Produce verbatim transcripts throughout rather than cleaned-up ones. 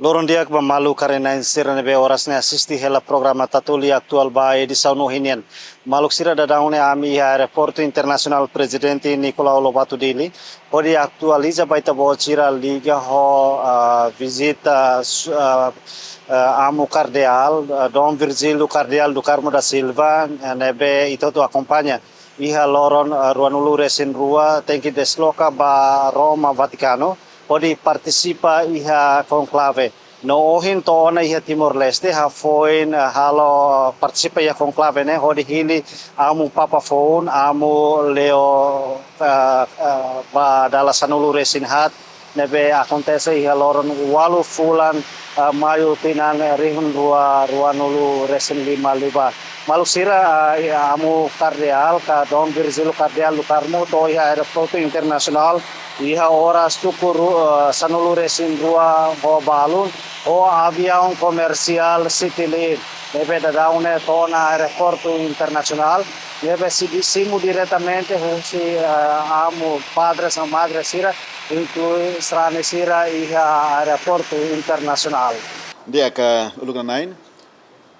Loron di'ak ba maluk karik-na'in sira ne'ebé oras ne'e asiste hela programa Tatoli Atuál ba edisaun ohin nian. Maluk sira, daudaun ne'e ami iha Aeroportu Internasionál Prezidente Nicolau Lobato Dili, hodi atualiza ba ita-boot sira liga ho, ah, vizita, su-, ah, ah, Amu Kardeál, ah, Dom Virgílio Kardeál do Carmo da Silva, eh, ne'ebé ita hotu akompaña iha loron, ah, ruanulu resin rua, tenke desloka ba Roma, Vatikanu, hodi partisipa iha konklave. No ohin to'o ona iha Timor-Leste, hafoin, ah, halo partisipa iha konklave ne'e, hodi hili Amu Papa foun, Amu Leo, ah, ah, ba dala sanulu resin haat, ne'ebé akontese iha loron ualu fulan, ah, Maiu tinan rihun rua, ruanulu resin lima liubá. Maluk sira, ah, iha Amu Kardeál, ka Dom Virgílio Kardeál do Carmo, to'o iha Aeroportu Internasionál, iha oras tuku ru-, eh, sanulu resin rua ho balun, ho aviaun komersiál Citilink, ne'ebé daudaun ne'e to'o ona Aeroportu Internasionál, ne'ebé sei simu diretamente husi, eh, Amu Padre no Madre sira, inklui sarani sira iha Aeroportu Internasionál. Di'ak, uluk nanain,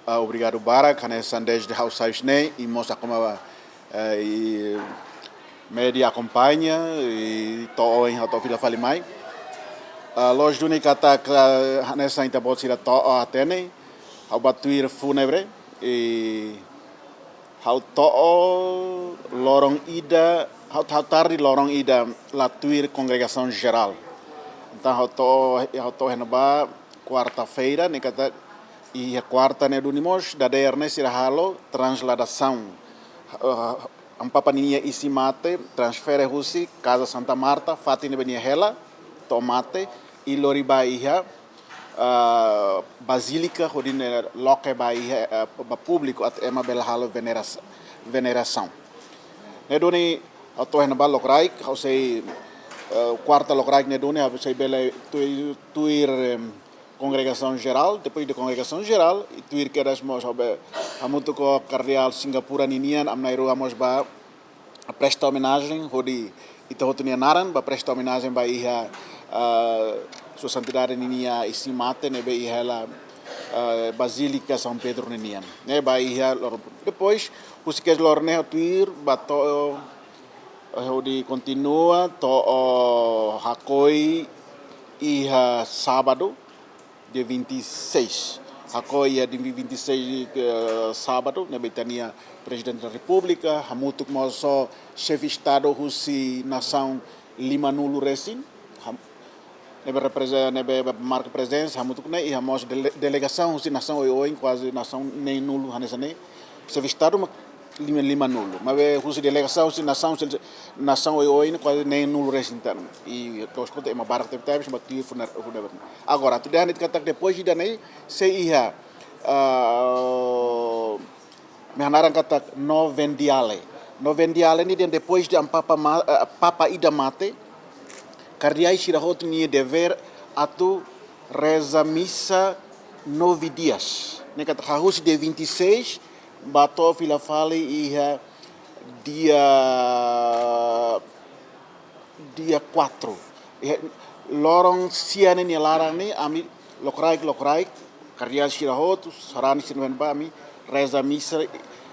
ah, obrigadu barak, hanesan dezde ha'u sai husi ne'e, i mós akompaña, eh, i média akompaña, i to'o ohin ha'u to'o fila fali mai. Ah, loos duni katak, ah, hanesan ita-boot sira to'o hatene, ha'u ba tuir fúnebre, i ha'u to'o loron ida, ha'u, ha'u tarde loron ida la tuir kongregasaun jerál. Entaun ha'u to'o, ha'u to'o iha ne'ebá kuarta-feira, ne'e katak iha kuarta ne'e duni mós, dadeer ne'e sira halo transladasaun. Eh, Amu Papa ninia isin-mate transfere husi Kaza Santa Marta, fatin ne'ebé nia hela, to'o mate, i lori ba iha, ah, bazílika, hodi ne'e loke ba iha, ah, ba públiku atu ema bele halo veneras-, venerasaun. Ne'e duni ha'u to'o iha ne'ebá lokraik, ha'u sei, eh, kuarta lokraik ne'e duni, ha'u sei bele tui-, tuir, em, kongregasaun jerál, depois de kongregasaun jerál, i tuir kedas mós ha'u bá hamutuk ho Kardeál Singapura ninian, ami na'in-rua mós bá presta omenajen, hodi ita hotu nia naran, bá presta omenajen ba iha, ah, Sua Santidade ninia isin-mate, ne'ebé iha hela, ah, Bazílika São Pedro ninian. Ne'e ba iha loron. Depois, husi kedas loron ne'e ha'u tuir, bá to'o, eh, hodi kontinua, to'o hakoi iha sábadu, dia vinte e seis. Hakoi iha dia vinte e seis, eh, sábadu, ne'ebé ita-nia Prezidente da Repúblika, hamutuk mós ho xefe Estadu husi nasaun limanulu resin, ham-, ne'ebé repreze-, ne'ebé marka prezensa, hamutuk ne'e, iha mós dele-, delegasaun husi nasaun oioin, kuaze nasaun neenulu hanesan ne'e, xefe Estadu mak lima, limanulu. Maibé husi delegasaun husi nasaun, husi nasaun oioin kuaze neenulu resin tan. I loos katak ema barak tebetebes, ema tuir fúne-, fúnebre. Agora, atu dehan de'it katak depois ida-ne'e, sei iha, ah, ami hanaran katak Novendiale. Novendiale ne'e dehan depois de Amu Papa ma-, eh, Papa ida mate, kardeál sira hotu nia devér atu reza misa nove dias. Ne'e katak hahú husi dia vinte e seis, bá to'o fila fali iha dia, dia quatro. Iha loron sia ne'e nia laran ne'e, ami lokraik, lokraik, kardeál sira hotu, sarani sira ne'ebé bá, ami reza misa,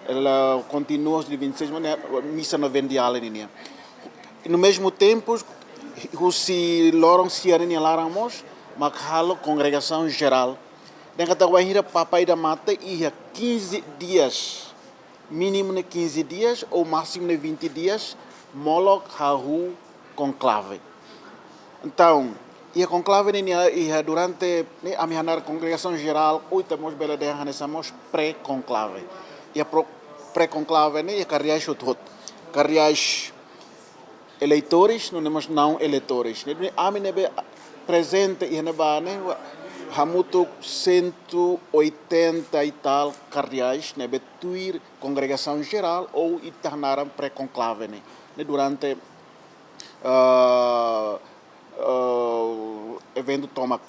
ela kontinua dia vinte e seis, mas ne'e misa Novendiale ninian. No mesmo tempo, husi loron sia ne'e nia laran mós, mak halo kongregasaun jerál. Dehan katak wainhira Papa ida mate iha quinze dias, mínimu ne'e quinze dias ou másimu ne'e vinte dias, molok hahú konklave. Entaun, iha konklave ne'e nia iha durante ne'e ami hanaran kongregasaun jerál, ou ita mós bele dehan hanesan mós pré-konklave. Iha pro-, pré-konklave ne'e iha kardeál hotu-hotu. Kardeál eleitores, no mós não eleitores. Ne'e duni ami ne'ebé prezente iha ne'ebá ne'e, wa-, hamutuk cento e oitenta e tal kardeál ne'ebé tuir kongregasaun jerál ou ita hanaran pré-konklave ne'e. Ne'e durante, ah, ah, eventu tomak.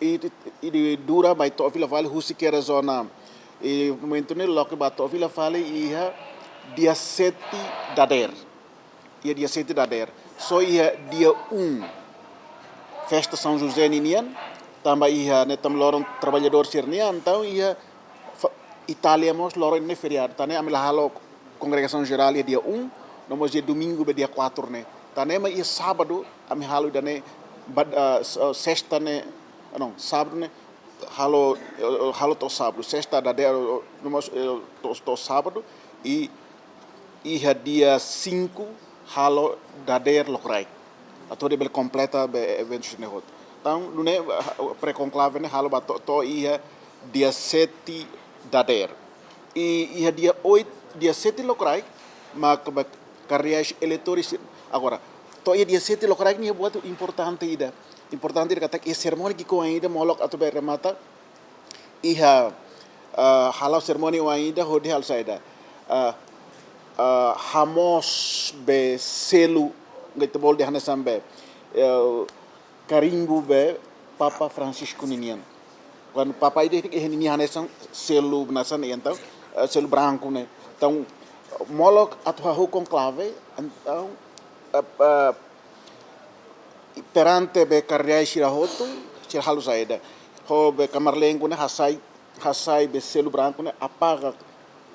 I, i, i dura mai to'o fila fali husi kedas ona. I momentu ne'e loke bá to'o fila fali iha dia sete dadeer. Iha dia sete dadeer. Só iha dia um, festa São José ninian, tanba iha ne'e tanba loron traballadór sira-nian, entaun iha fa-, Itália mós loron ne'e feriadu. Tan ne'e ami la halo kongregasaun jerál iha dia um, no mós iha domingu be dia quatro ne'e. Tan ne'e mak iha sábadu ami halo ida-ne'e bad-, ah, s-, ah, sesta ne'e, ah, não, sábadu ne'e halo, eh, halo to'o sábadu, sesta dadeer, eh, no mós, eh, to'o, to'o sábadu, i iha dia cinco halo dadeer lokraik. Atu hodi bele kompleta be eventu sira-ne'e hotu. Entaun, nune'e, ah, pré-konklave ne'e halo ba to'o, to'o iha dia sete dadeer. I iha dia oito, dia sete lokraik, mak, mak kardeais eleitór sira. Agora, to'o iha dia sete lokraik ne'e buat importante ida. Importante ida katak iha serimónia ki'ikoan ida molok atu bele remata. Iha, ah, hala'o serimónia oan ida hodi halo saida. Ah, ah, hamoos be selu, ita bolu dehan hanesan be, eh, karimbu be Papa Francisco ninian. Kuandu Papa ida iha ninia hanesan selu hanesan ne'e entaun, eh, selu branku ne'e. Entaun, molok atu hahú konklave, entaun, eh, eh, perante be kardeais sira hotu, sira halo saida. Ho be kamarlengu ne'e hasai, hasai be selu branku ne'e apaga,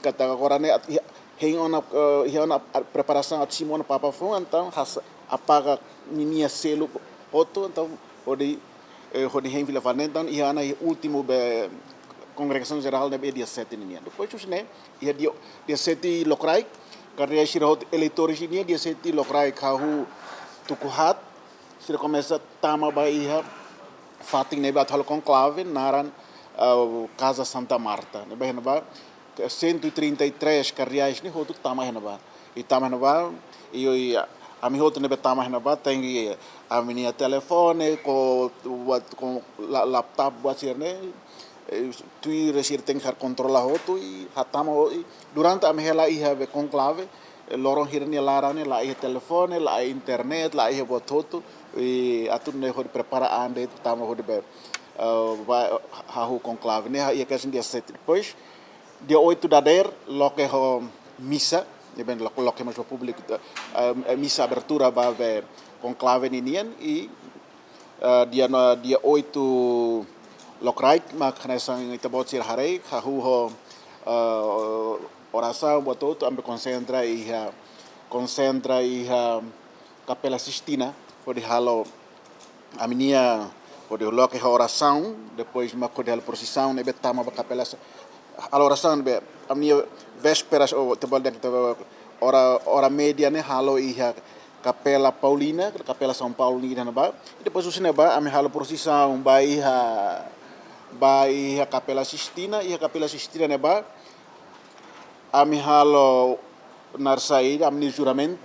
katak agora ne'e atu iha, hein ona, eh, iha ona, ah, preparasaun atu simu ona Papa foun, entaun has-, apaga ninia selu hotu, entaun hodi, eh, hodi hein fila fali ne'e, entaun iha ona iha últimu be kongregasaun jerál ne'ebé dia sete ninian. Depois husi ne'e, iha dia, dia sete lokraik, kardeais sira hotu eleitór sira-nian, dia sete lokraik hahú tuku haat, sira komesa tama ba iha fatin ne'ebé atu halo konklave, naran, ah, Casa Santa Marta. Ne'ebé iha ne'ebá, cento e trinta e três kardeais ne'e hotu tama iha ne'ebá. I tama iha ne'ebá, i, i ami hotu ne'ebé tama iha ne'ebá, tenke ami-nia telefone, ho, ho la-, laptop buat sira-ne'e, eh, tuir sira tenke halo kontrola hotu, i hatama ho-, i durante ami hela iha be konklave, eh, loron sira-nia laran ne'e la iha telefone, la iha internet, la iha buat hotu, i atu nune'e hodi prepara an de'it tama hodi be, eh, ba hahú konklave ne'e, iha kedas dia sete. Depois, dia oito dadeer, loke ho misa, ne'ebé loke, loke mós ba públiku, eh, eh, misa abertura ba be konklave ninian, i, eh, dia no, dia oito lokraik, mak hanesan ita-boot sira haree, hahú ho, eh, orasaun buat hotu, ami konsentra iha, konsentra iha Kapela Sistina, hodi halo ami-nia, hodi loke ho orasaun, depois mak hodi halo prosisaun ne'ebé tama ba kapela sa-, halo orasaun ne'ebé, ami-nia vésperas, ou ita bolu dehan ita ora, ora média ne'e halo iha Kapela Paulina, Kapela São Paulo nia ida ne'ebá. I depois husi ne'ebá, ami halo prosisaun ba iha, ba iha Kapela Sistina, iha Kapela Sistina ne'ebá, ami halo naran saida, ami-nia juramentu,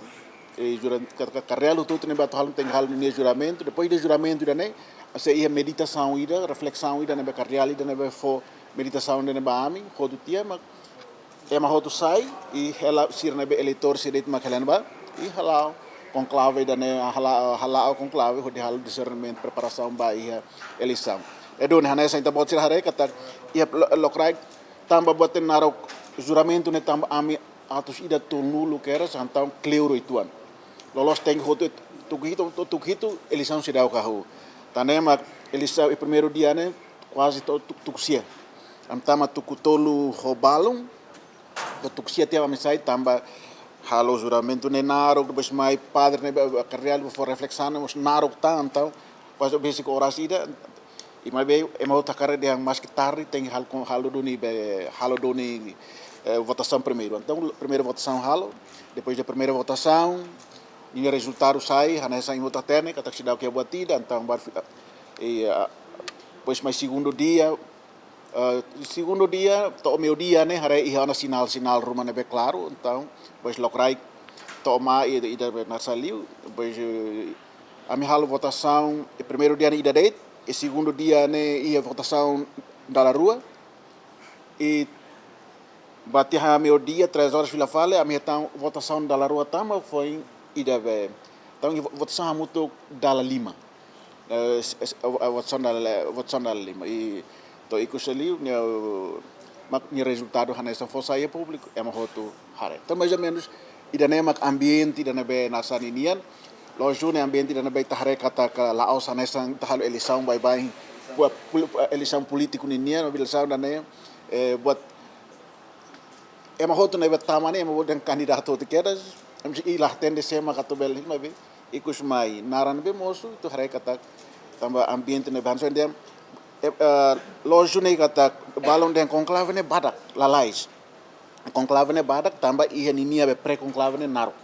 eh, juran-, ka-, ka-, kardeál hotu-hotu ne'ebé atu halo, tenke halo ninia juramentu, depois de juramentu ida-ne'e, sei iha meditasaun ida, reflesaun ida ne'ebé kardeál ida ne'ebé fó meditasaun ida-ne'e ba ami, hotu tiha, mak ema hotu sai, i hela sira ne'ebé eleitór sira de'it mak hela iha ne'ebá, i hala'o konklave ida-ne'e, hala-, hala'o konklave, hodi halo disernimentu, preparasaun ba iha eleisaun. I duni hanesan ita-boot sira haree katak, iha lo-, lokraik, tanba buat ne'e naruk juramentu ne'e tanba ami atus ida tolunulu kedas, entaun kleur uitoan. Loloos tenke hotu tuku hitu, tuku hitu, eleisaun seidauk hahú. Tan ne'e mak eleisaun iha primeiru dia ne'e, kuaze to'o tu-, tuku sia. Ami tama tuku tolu ho balun, to'o tuku sia tiha ami sai tanba halo juramentu ne'e naruk, depois mai padre ne'e, eh, kardeál fó reflesaun ne'e mós naruk tan, entaun kuaze besik oras ida, i maibé ema hotu hakarak dehan maski tarde tenke halo kon-, halo duni be, halo duni, eh, votasaun primeiru. Entaun, primeira votasaun halo, depois de primeira votasaun, ninia rezultadu sai, hanesan imi hotu hatene, katak seidauk iha buat ida, entaun baru fi-, eh, depois mai segundu dia, eh, segundu dia, to'o meiudia ne'e, haree iha ona sinál, sinál ruma ne'ebé klaru, entaun, depois lokraik, to'o mai ida, ida be naran saida liu, depois, eh, ami halo votasaun, i primeiru dia ne'e ida de'it, i segundu dia ne'e iha votasaun dala rua, i ba tiha meiudia, três horas fila fali, ami hetan votasaun dala rua tan, foin ida be. Entaun, vo-, votasaun hamutuk dala lima. Eh, s-, s-, eh, votasaun dala, votasaun dala lima. I to'o ikus liu, ne'e, mak nia rezultadu hanesan fó sai iha públiku, ema hotu haree. Entaun, mais ou menus, ida-ne'e mak ambiente ida ne'ebé naran saida nian. Lójiku ne'e ambiente ida ne'ebé ita haree katak la'ós hanesan ita halo eleisaun baibain Pua-, pul-, eleisaun polítiku ninian, eleisaun ida-ne'e, eh, buat ema hotu ne'ebé tama ne'e, ema hotu kandidatu hotu kedas, ema sei la hatene sé maka atu bele, maibé ikus mai naran ne'ebé mosu, atu haree katak tanba ambiente ne'ebé hanesan dehan, eh, eh, lójiku ne'e katak balun dehan konklave ne'e badak, lalais. Konklave ne'e badak, tanba iha ninia be pré-konklave ne'e naruk.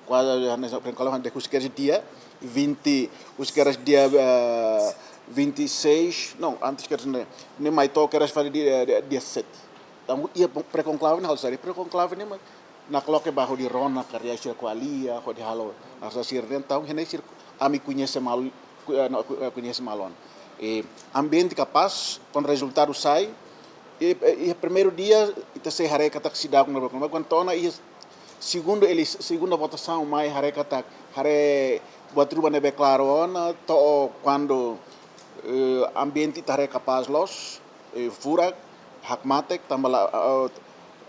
Kuaze hanesan pré-konklave ne'e husik kedas dia vinte, husik kedas dia, eh, vinte e seis, não, antes kedas ne'e, ne'e mai to'o kedas fali dia, dia, dia sete. Tanba iha pré-konklave ne'e halo saida, pré-konklave ne'e mak nakloke ba hodi rona kardeál sira ko'alia, hodi halo naran sira-ne'e, entaun, iha ne'e sira, ami koñese malu, ku-, eh, no, ku-, eh, koñese malu ona. Eh, ambiente kapás, kuandu rezultadu sai, eh, eh, iha primeiru dia, ita sei haree katak seidauk ne'e, mas kuandu to'o ona iha segundu elis-, segunda votasaun mai haree katak, haree buat ruma ne'ebé klaru ona, to'o kuandu, eh, ambiente ita haree kapás loos, eh, furak, hakmatek, tanba la, eh,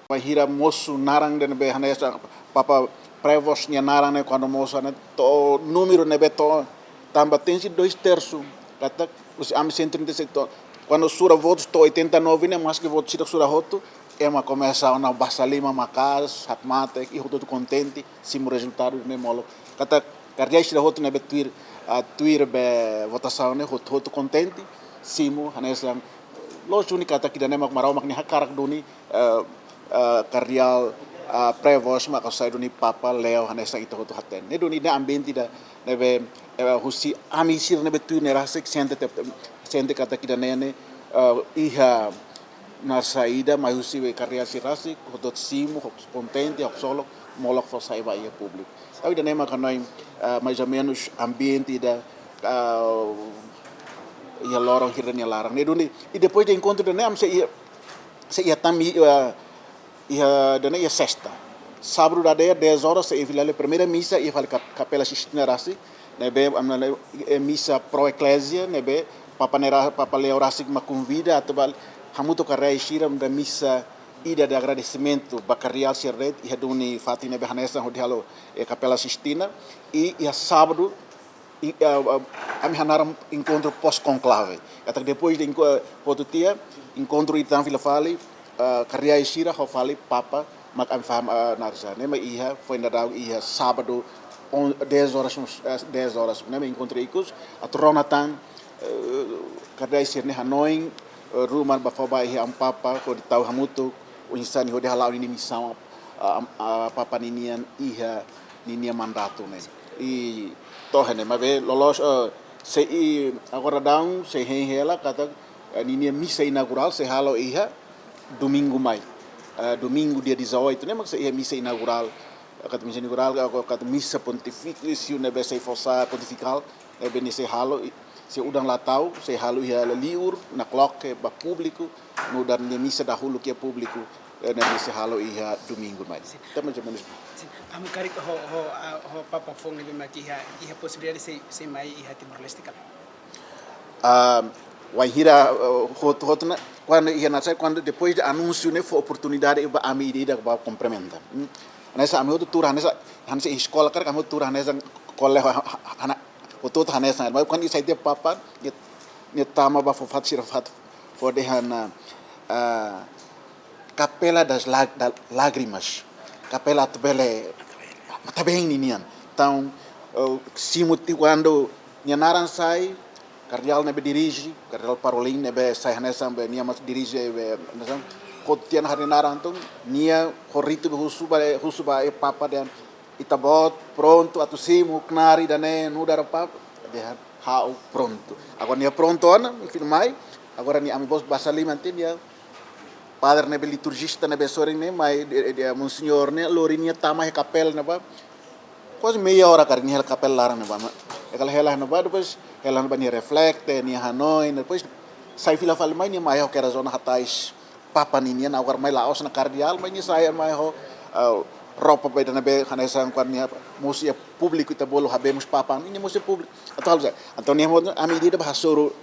bainhira mosu naran ida ne'ebé hanesan Papa Prevost nia naran ne'e kuandu mosu ne'e to'o númeru ne'ebé to'o tanba tenke dois terço, katak husi ami cento e trinta e sete to'o. Kuandu sura votus to'o oitenta e nove ne'e, maski votus sira sura hotu, ema komesa ona basa liman maka'as, hakmatek, i hotu-hotu kontente, simu rezultadu ne'e molok. Katak kardeál sira hotu ne'ebé tuir, ah, tuir be votasaun ne'e hotu-hotu kontente, simu hanesan lójiku ne'e katak ida-ne'e mak Maromak nia hakarak duni, eh, eh, kardeál, eh, Prevost mak sai duni Papa Leo hanesan ita hotu hatene. Ne'e duni ne'e ambiente ida ne'ebé, eh, husi ami sira ne'ebé tuir ne'e rasik sente te-, sente katak ida-ne'e ne'e, eh, iha naran saida, mai husi be kardeál sira rasik, hotu-hotu simu, hotu kontente, haksolok, molok fó sai ba iha públiku. Entaun ida-ne'e mak hanoin, eh, mais ou menus ambiente ida, eh, iha loron hirak nia laran. Ne'e duni, i depois de enkontru ida-ne'e, ami sei iha, sei iha tama, eh, iha ida-ne'e iha sesta. Sábadu dadeer, dez horas, sei iha fila fali primeira misa, iha fali Kap-, Kapela Sistina rasik, ne'ebé, am, ne'e, eh, misa pro eklézia, ne'ebé, Papa ne'e ra-, Papa Leo rasik mak konvida, atu bá hamutuk ho kardeál sira, nu'udar misa ida de agradesimentu ba kardeál sira de'it, iha duni fatin ne'ebé hanesan hodi halo, eh, Kapela Sistina, i, iha sábadu, i, eh, eh, ami hanaran enkontru pós-konklave. Katak depois de enko-, eh, hotu tiha, enkontru ida tan fila fali, eh, kardeál sira ho fali Papa, mak ami faham, eh, naran sá. Ne'e mak iha, foin daudaun iha sábadu, on-, dez horas, eh, dez horas. Ne'e mak enkontru ikus, atu rona tan, eh, kardeál sira-nia hanoin, eh, ruma ba fó ba iha Amu Papa, hodi tau hamutuk, oinsá nia hodi hala'o ninia misaun, ah, ah, Papa ninian iha ninia mandatu ne'e. I to'o iha ne'e, maibé loloos, eh, sei, agora daudaun, sei hein hela, katak, eh, ninia misa inaugurál, sei halo iha domingu mai. Eh, domingu dia dezoito, ne'e mak sei iha misa inaugurál. Katak misa inaugurál, ka-, katak misa pontifísiu ne'ebé sei fó sai pontifikál, ne'ebé nia sei halo, i, se udan la tau, sei halo iha liur, nakloke ba públiku, nu'udar nia misa dahuluk iha públiku, eh, ne'ebé sei halo iha domingu mai. Sin. Entaun mais ou menus. Sin. Amu karik ho, ho, ah, ho Papa foun ne'ebé mak iha, iha posibilidade sei, sei mai iha Timor-Leste ka lae? Ah, wainhira, eh, hotu, hotu ona, kuandu iha naran sá, kuandu depois de anúnsiu ne'e fó oportunidade ba ami ida-idak bá kumprimenta. Hmm. Hanesan ami hotu tuur, hanesan, hanesan eskola karik ami hotu tuur, hanesan kole ha-, ha-, hana, hotu-hotu hanesan. Mas kuandu sai tiha Papa, nia, nia tama ba fó fatin sira fatin, fó dehan, ah, Capela das Lá-, da Lágrimas. Kapela atu bele matan-been ninian. Entaun, eh, simu tiha kuandu nia naran sai, kardeál ne'ebé dirije, Kardeál Parolin ne'ebé sai hanesan be nia mak dirije be hanesan, hotu tiha ona haree naran entaun, nia ho ritu be husu ba, husu ba iha Papa dehan, ita-boot prontu atu simu knaar ida-ne'e nu'udar Papa? Dehan ha'u prontu. Agora nia prontu ona, nia fila mai. Agora nia ami-boot basa liman tiha, nia padre ne'ebé liturjista ne'ebé sorin ne'e, mai de, de, de, monseñór ne'e, lori nia tama iha kapela ne'ebá. Kuaze meia hora karik nia hela kapela laran ne'ebá, ma. Nia hela ne'ebá, depois hela ne'ebá nia reflete, nia hanoin, depois sai fila fali mai, nia mai ho kedas ona hatais Papa ninian, agora mai la'ós ona kardeál, mas nia sai mai ho, eh, roupa be ida ne'ebé hanesan kuandu nia mosu iha públiku, ita bolu habemos Papa, nia mosu iha públiku. Atu halo sá. Entaun nia mós ami ida-idak bá hasoru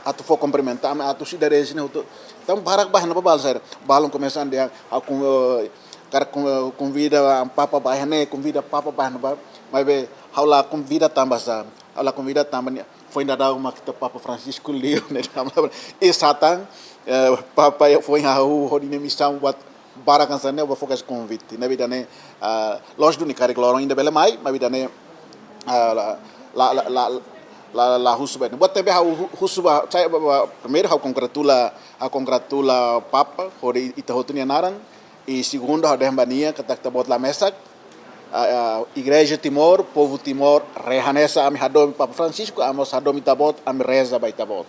atu fó kumprimenta, ami atu sira-ne'e hotu. Entaun barak bá iha ne'ebá balun sira. Balun komesa dehan, ha'u kon-, eh, karik kon-, eh, konvida Papa bá iha ne'e, konvida Papa bá iha ne'ebá. Maibé ha'u la konvida tanba sá. Ha'u la konvida tanba nia, foin daudauk mak ita Papa Francisco liu ne'e. Ida-ne'e sá tan, eh, Papa foin hahú hodi nia misaun buat barak hanesan ne'e, ba fó konvite. Ne'ebé ida-ne'e, ah, lójiku, nia karik loron ida bele mai, maibé ida-ne'e, ah, la, la, la, la, la, la husu ba. Buat ne'ebé ha'u hu-, husu ba, sai ba, ba, primeiru ha'u kongratula, ha'u kongratula Papa hodi ita hotu nia naran. I segundu, ha'u dehan ba nia katak ita-boot la mesak. Ah, ah, Igreja Timor, povu Timor, reza hanesan ami hadomi Papa Francisco, ami mós hadomi ita-boot, ami reza ba ita-boot.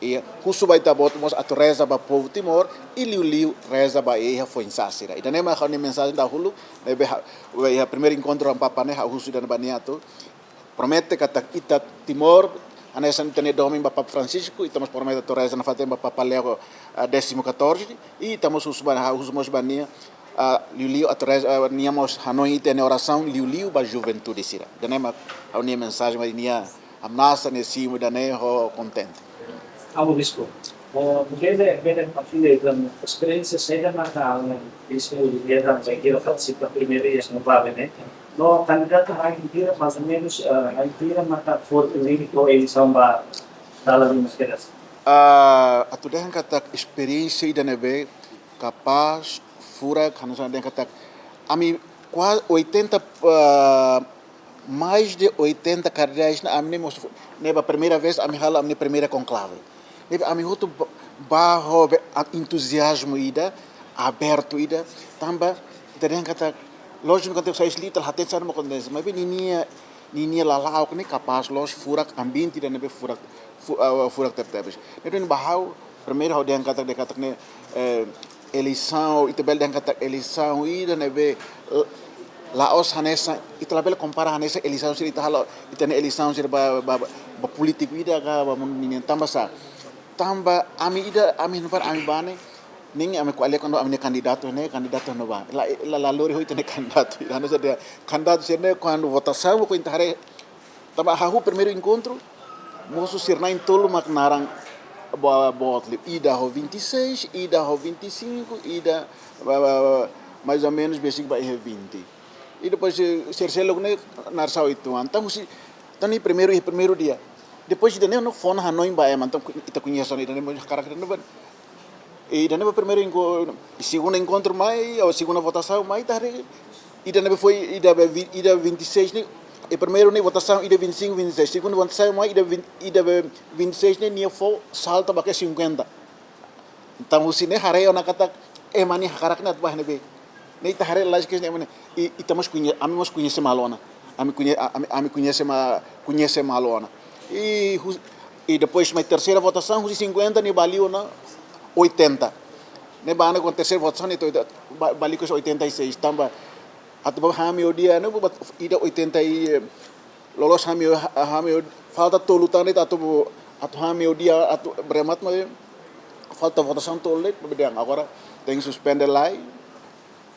I husu ba ita-boot mós atu reza ba povu Timor, i liuliu reza ba iha foin-sa'e sira. Ida-ne'e mak ha'u-nia mensajen dahuluk, ne'ebé ha-, iha primeiru enkontru ho Papa ne'e, ha'u husu ida-ne'e ba nia atu promete katak ita Timor, hanesan ita-nia domin ba Papa Francisco, ita mós promete atu reza nafatin ba Papa Leo, ah, décimo catorze, i ita mós husu ba, husu mós ba nia, ah, liuliu atu reza, ah, nia mós hanoin ita-nia orasaun, liuliu ba juventude sira. Ida-ne'e mak ha'u-nia mensajen ba nia, hamnasa nia simu ida-ne'e ho kontente. Amu Bispu. Eh, bele, bele partilla esperiénsia saida maka Amu Bispu, nia bainhira partisipa primeiru iha Sinovac ne'e. No kandidatu bainhira, mais ou menus, eh, bainhira maka forte liu ho eleisaun ba dala ruma kedas. Ah, atu dehan katak esperiénsia ida ne'ebé kapás, furak, hanesan dehan katak ami kuaze oitenta, ah, mais de oitenta kardeais ne'e ami ne'e mós, ne'e ba primeira vez ami halo ami-nia primeira konklave. Ne'ebé ami hotu ba, ba ho be, a, entuziazmu ida, abertu ida, tanba ita dehan katak, lójiku, katak sai liu ita la hatene saida mak akontese, maibé ninia, ninia lala'ok ne'e kapás loos, furak, ambiente ida ne'ebé furak, fu-, ah, furak tebetebes. Ne'e duni ba ha'u, primeiru ha'u dehan katak, dehan katak ne'e, eh, eleisaun, ita bele dehan katak eleisaun ida ne'ebé, eh, la'ós hanesan, ita labele kompara hanesan eleisaun sira ita halo, ita-nia eleisaun sira ba, ba, ba, ba polítiku ida ka, ba mundu ninian, tanba sá. Tanba ami ida, ami hanoin para ami ba ne'e, nein ami ko'alia kuandu ami-nia kandidatu ne'e, kandidatu ne'ebá. La, la, la lori ho ita-nia kandidatu. Ida hanesan dehan, kandidatu sira ne'e kuandu votasaun, kuandu ita haree, tanba hahú primeiru enkontru, mosu sira na'in-tolu mak naran ba, boot liu. Ida ho vinte e seis, ida ho vinte e cinco, ida ba, ba, ba, mais ou menus besik ba iha vinte. I depois, eh, sira seluk ne'e naran sa'e uitoan. Entaun husi, entaun ne'e primeiru, iha primeiru dia. Depois ida-ne'e no fó ona hanoin ba ema, entaun ita koñese ona ida-ne'e, hakarak ida-ne'e ba. I ida-ne'e ba primeiru enko-, i segundu enkontru mai, ou segunda votasaun mai, ita haree, ida ne'ebé foin, ida be vi-, ida vinte e seis ne'e, i primeiru ne'e votasaun, ida vinte e cinco, vinte e seis, segundu votasaun mai, ida vinte, ida be vinte e seis ne'e, nia fó salta ba ke cinquenta. Entaun husi ne'e haree ona katak, ema nia hakarak ne'e atu ba iha ne'ebé. Ne'e ita haree lajik ne'e ema nia, i, ita mós koñe-, ami mós koñese malu ona. Ami koñe-, a-, ami, ami koñese ma-, koñese malu ona. I hus-, i depois mai terseira votasaun, husi cinquenta nia ba liu ona oitenta. Ne'e ba ne'e kuandu terseira votasaun ne'e to'o oitenta, ba, ba liu ke oitenta e seis, tanba atu ba hami o dia ne'e, ba ida oitenta i, eh, loloos hami, hami falta tolu tan atu, atu hami o dia atu berhemat, maibé falta votasaun tolu de'it, maibé dehan agora tenke suspende lai,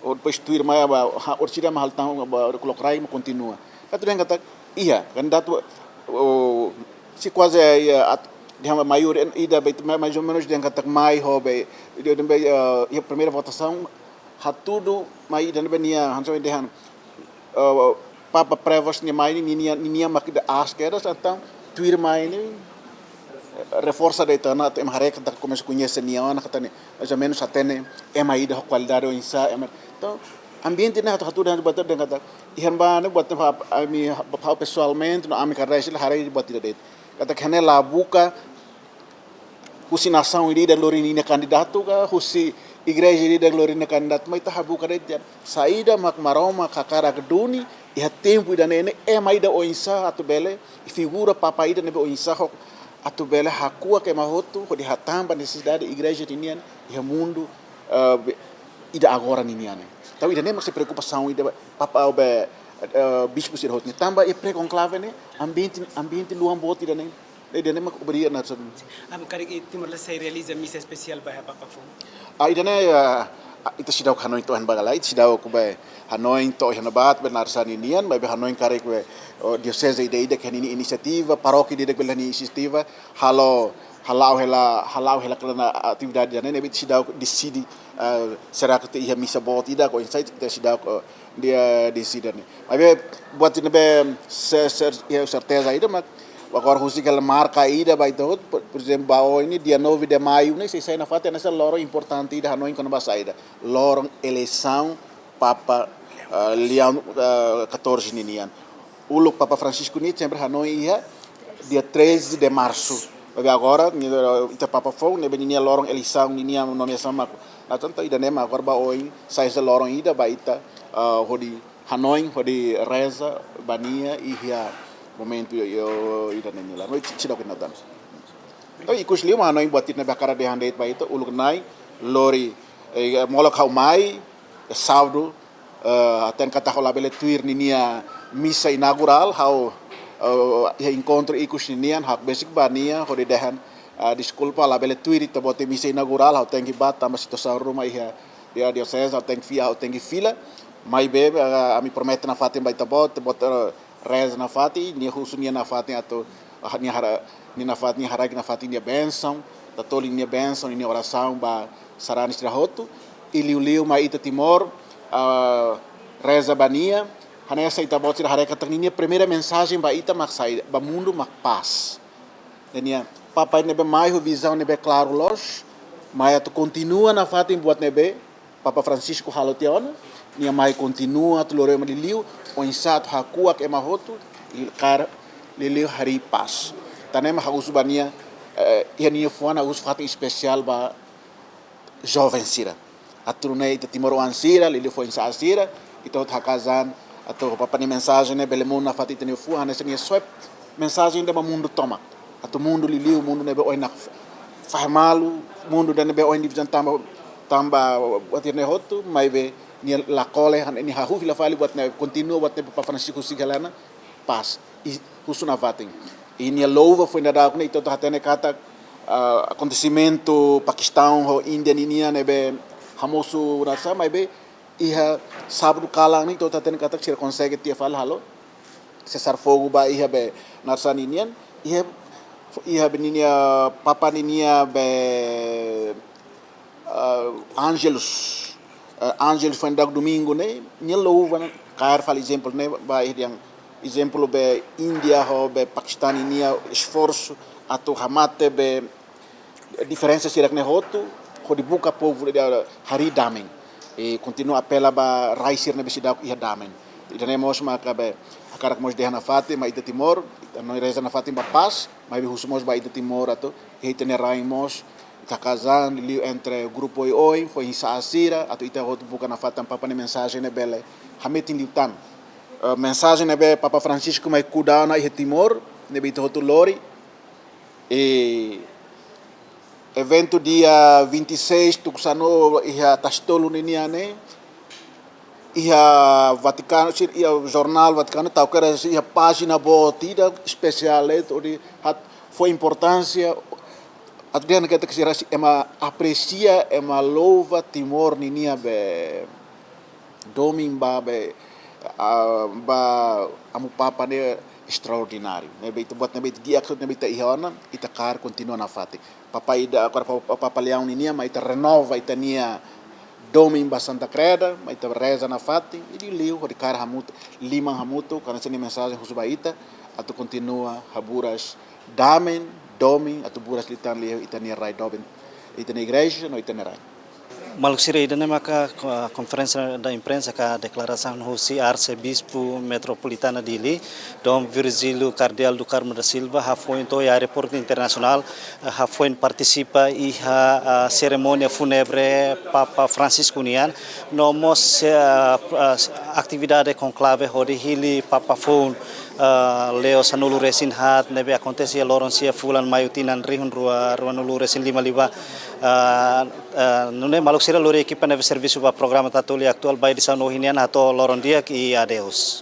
ou depois tuirmai ba, ha, orsida ma haltan ba, klok rai ma kontinua. Atu dehan katak, iha, kandidatu, o, se kuaze, iha, at-, dehan ba maiór, ida be, ma-, mais ou menus dehan katak mai ho be, ida, ida be, eh, iha primeira votasaun, hatudu mai ida ne'ebé nia, hanesan dehan, eh, Papa Prevost nia mai ne'e, ninia, ninia mak ida aas kedas, entaun tuirmai ne'e, eh, reforsa de'it ona, atu ema haree katak komesa koñese nia ona, katak ne'e, mais ou menus hatene, ema ida ho kualidade oinsá, ema. Entaun, ambiente ne'e hatu, hatudu dehan buat dehan katak, iha ne'ebá ne'e buat ne'e, ami, ha'u pesoalmente, no ami kardeais sira haree buat ida de'it. Katak ne'e la buka, husi nasaun ida-idak lori ninia kandidatu ka, husi igreja ida-idak lori ninia kandidatu, maibé ita habuka de'it dehan saida mak Maromak hakarak duni, iha tempu ida-ne'e ne'e, ema ida oinsá atu bele, i figura Papa ida ne'ebé oinsá ho, atu bele hakuak ema hotu, hodi hatán ba nesesidade igreja ninian, iha mundu, eh, be-, ida agora ninian ne'e. Entaun ida-ne'e mak sai preokupasaun ida Papa ou be, eh, bispu sira hotu ne'e. Tanba iha pré-konklave ne'e, ambiente, ambiente luan boot ida-ne'e. Ne'e ida-ne'e mak obriga naran sa'e. Amu karik iha Timor-Leste sei realiza misa espesiál ba Papa foun? Ah, ida-ne'e, ah, ah, ita seidauk hanoin to'o iha ne'ebá ka lae, ita seidauk be hanoin to'o iha ne'ebá, be naran sa'e ninian, maibé hanoin karik be, oh, dioseze ida-idak iha ninia inisiativa, parókia ida-idak be iha ninia inisiativa, halo, hala'o hela, hala'o hela kalan atividade ida-ne'e, ne'ebé ita seidauk deside, ah, será que iha misa boot ida ka oinsá, ita seidauk, oh, dia deside ne'e. Maibé buat ne'ebé se-, se-, iha serteza ida mak Agora husik hela marka ida ba ita hotu, por, por ezemplu, ba oin ne'e dia nove de maio ne'e sei sai nafatin hanesan loron importante ida hanoin kona-ba saida. Loron eleisaun Papa, eh, Leão, eh, catorze ninian. Uluk Papa Francisco ne'e sempre hanoin iha dia treze de março. Maibé agora, ne'e, eh, ita Papa foun, ne'ebé ninia loron eleisaun, ninia nomeasaun mak. Nah, tantu ida-ne'e mak agora ba oin sai hanesan loron ida ba ita, eh, hodi hanoin, hodi reza ba nia iha momentu, eh, ida-ne'e nian. Maibé seidauk ita hatene. Entaun, ikus liu mak hanoin buat ida ne'ebé hakarak dehan de'it ba ita, uluk nai, lori, eh, molok ha'u mai, eh, sábadu, eh, hatene katak ha'u labele tuir ninia misa inaugurál, ha'u, eh, iha enkontru ikus ninian, ha'u besik ba nia, hodi dehan, eh, deskulpa, labele tuir ita-boot nia misa inaugurál, ha'u tenke bá, tanba situasaun ruma iha, iha dioseze, ha'u tenke fiar, ha'u tenke fila, maibé, eh, ami promete nafatin ba ita-boot, ita-boot, eh, reza nafatin, nia husu nia nafatin atu, ah, nia hara-, nia nafatin, nia haraik nafatin nia bensaun, tatoli nia bensaun, nia orasaun ba sarani sira hotu, i liuliu mai ita Timor, ah, reza ba nia, hanesan ita-boot sira haree katak ninia primeira mensajen ba ita mak saida, ba mundu mak pás. Nia, Papa ne'ebé mai ho vizaun ne'ebé klaru loos, mai atu kontinua nafatin buat ne'ebé Papa Francisco halo tiha ona, nia mai kontinua atu lori ema liuliu, oinsá atu hakuak ema hotu, i kaer liuliu harii pás. Tan ne'e mak ha'u husu ba nia, eh, iha nia fuan ha'u husu fatin espesiál ba joven sira. Atu nune'e ita timoroan sira, liuliu foin-sa'e sira, ita hotu haka'as an, atu Papa nia mensajen ne'e bele monu nafatin ita-nia fuan, hanesan nia soe mensajen ida ba mundu tomak. Atu mundu liuliu, mundu ne'ebé ohin nakfahe malu, mundu ida ne'ebé ohin divizaun tanba, tanba buat ida-ne'e hotu, maibé nia la kole, han-, nia hahú fila fali buat ne'e, kontinua buat ne'e Papa Francisco husik hela ona, pás. I husu nafatin. I nia louva foin daudauk ne'e, ita hotu hatene katak, ah, akontesimentu Pakistaun ho Índia ninian ne'ebé hamosu rasa, maibé iha sábadu kalan ne'e ita hotu hatene katak sira konsege tiha fali halo sesar fogu ba iha be narsani nian, iha, iha be ninia Papa ninia be, ah, Angelus. Ah, Angelus foin daudauk domingu ne'e, nia louva ona, kaer fali ezemplu ne'e, ba iha dehan ezemplu be Índia ho be Pakistan ninia esforsu atu hamate be diferensa sira-ne'e hotu, hodi buka povu ida harii dame. I kontinua apela ba rai sira ne'ebé seidauk iha dame. Ida-ne'e mós maka be, hakarak mós dehan nafatin, mai ita Timor, ita no reza nafatin ba pás, maibé husu mós ba ita Timor atu, iha ita-nia rai mós, ita haka'as an, liuliu entre grupu oioin, foin-sa'e sira, atu ita hotu buka nafatin Papa nia mensajen ne'e bele hametin liután. Eh, mensajen ne'ebé Papa Francisco mai kuda ona iha Timor, ne'ebé ita hotu lori, i eventu dia vinte e seis, tuku sanulu iha Tasi Tolu ninian ne'e, iha Vatikanu, sira, iha jornál Vatikanu, tau kera iha pájina boot ida espesiál, eh, hodi hat-, fó importánsia, atu dehan katak sira sei ema apresia, ema louva Timor ninia be domin ba be, ah, ba Amu Papa ne'e estraordináriu. Ne'ebé ita buat ne'ebé ita di'ak, ne'ebé ita iha ona, ita kaer kontinua nafatin. Papa ida, agora Papa, Papa Leão ninian, mai ita renova ita-nia domin ba Santa Kreda, mai ita reza nafatin, i liuliu, hodi kaer hamutuk, liman hamutuk, hanesan nia mensajen husu ba ita, atu kontinua haburas dame, domin, atu buras liután liu ita-nia rai doben, ita-nia igreja, no ita-nia rai. Maluk sira, ida-ne'e maka ko-, konferénsia imprensa ka deklarasaun husi Arsebispu Metropolitana Dili, Dom Virgílio Cardeal do Carmo da Silva, hafoin to'o iha aeroportu internasionál, eh, hafoin partisipa iha, ah, serimónia fúnebre Papa Francisco nian, no mós, eh, ah, atividade konklave hodi hili Papa foun, ah, Leão sanulu-resin-haat, ne'ebé akontese iha loron sia fulan Maiu tinan rihun rua, ruanulu-resin-lima liubá. Ah, ah, nune'e maluk sira, lori ekipa ne'ebé servisu ba programa Tatoli Atuál ba edisaun ohin nian, hato'o loron di'ak i adeus.